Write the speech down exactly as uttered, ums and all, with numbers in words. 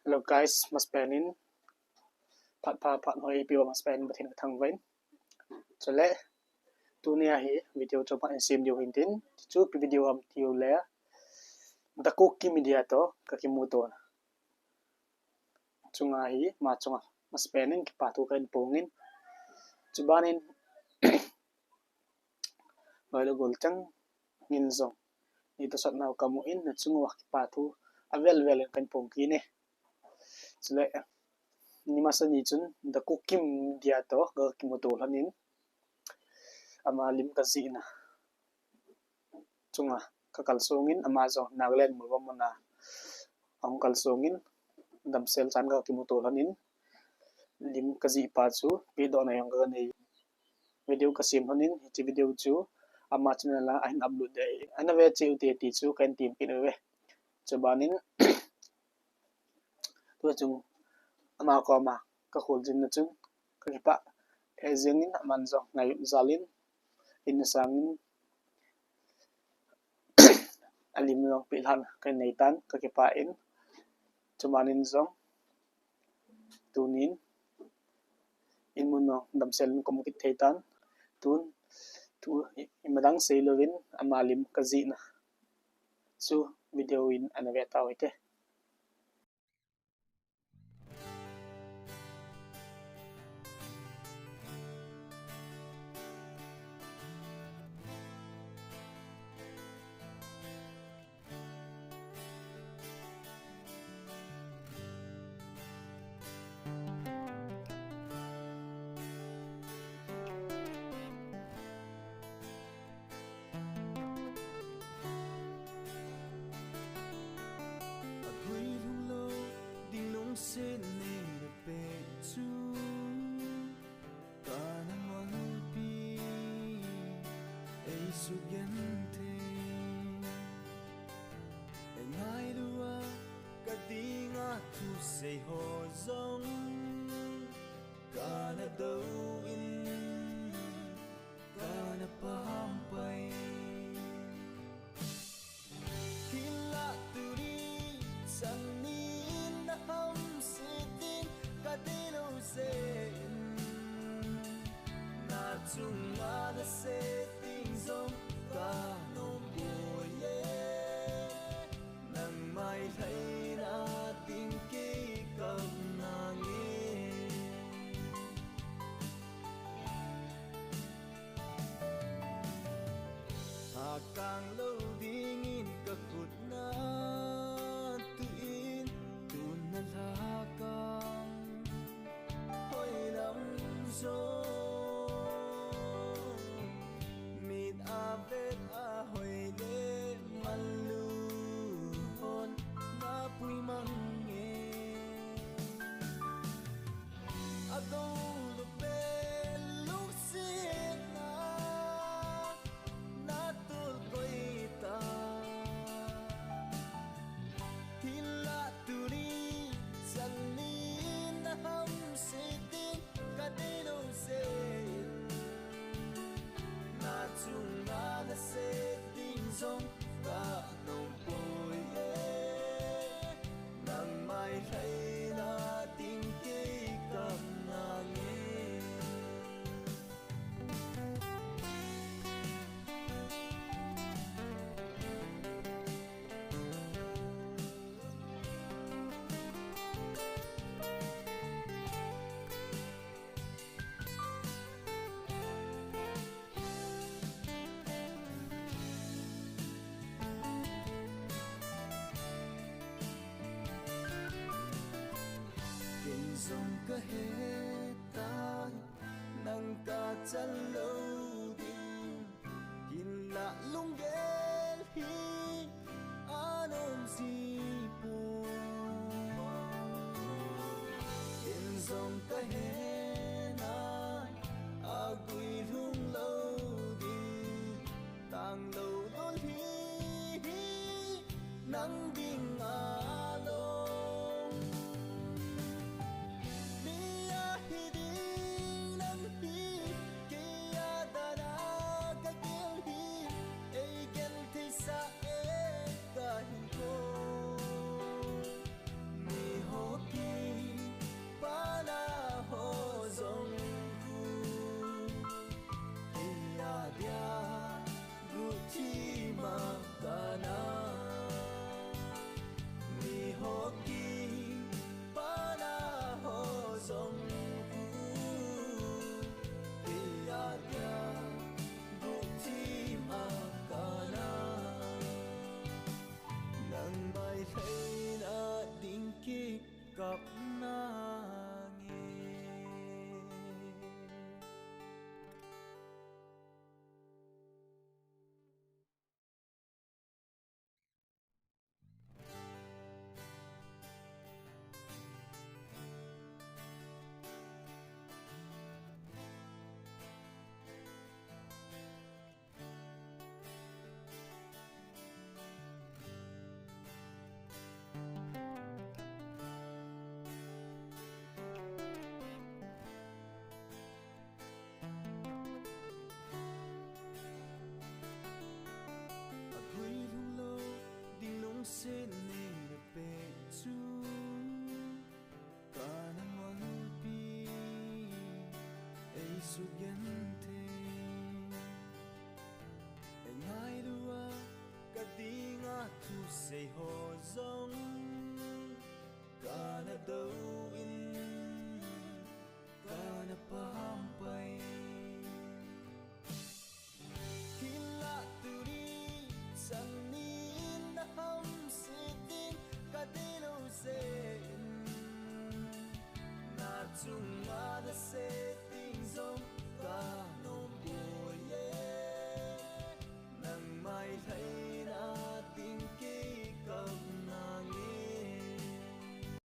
Hello guys, masapen in phat pha phat hoi ipi uva masapen in Pathen kathangvah in. Chule, tunia hi video chu phat in sem diu hintin, chu ipi video ham tiu le, The Kuki Media toh kakimuto na chunga hi, ama chunga masapen in kipa thu kahin phong in. Chuban in, loi le gol chang in jong, nei tohsot nau kamu in, na chung uva kipa thu avel vel in kahin phong kit e. Chule, ni masa ni chun The Kuki Media toh kakimuto lhon in, ama lim kajihna chunga kakalsong in, ama jong Nagaland Molvom muna ahung kalsong in, damsel chan kakimuto lhon in, lim kajih pa chu pehdohna jong kanei, video kasem lhon in, hiche video chu ama channel a ahin upload ding ahi, ana ve cheh ute ti chu kahin tem kit uve. Chuban in, tua chung ama koma kakholjin na chun kakipah lheh jeng in, aman jong ngaiyun jal in, in asang in, alim jong pehlhahna kahin nei tan, kakipah in. Chuban in jong, tunin in mun jong damsel in kamu kit thei tan. Tun, tu, imadang seilouvin ama lim kajihna chu video in ana ve tau hite. Agui lhung lou ding lungset neina peh chu, kana manpi ei sugenthei. Ei ngailu a kadinga thusei ho jong kana dou in, kana pampai. Hinlah tuni chan nin na hamset ding kadeilou jeh in, na chunga nasei ding jong kanom poi e. Nang mailhaina ding kei kaum nange. Hakang lou dingin kakhut na tuin, tun nalhakang hoilam jong, mit a vet a hoi le manlu hon napui mang e. Agou lou pen lungsetna natol koi ta. Hinlah tuni chan nin na hamset ding kadeilou jeh in, na chunga nasei ding jong kanom poi e. Nang mailhaina ding kei kaum nange. Ken jong kahe tai, nang kachan lou ding, hinlah lunggel hi anom jipoi. Ken jong kahe nai, agui lhung lou ding, tanglou lolhin hi nang ding along. Mi ahi ding nang hi, kei a dan a kagel hi, eigenthei sah e kahinkho. Mi ho se.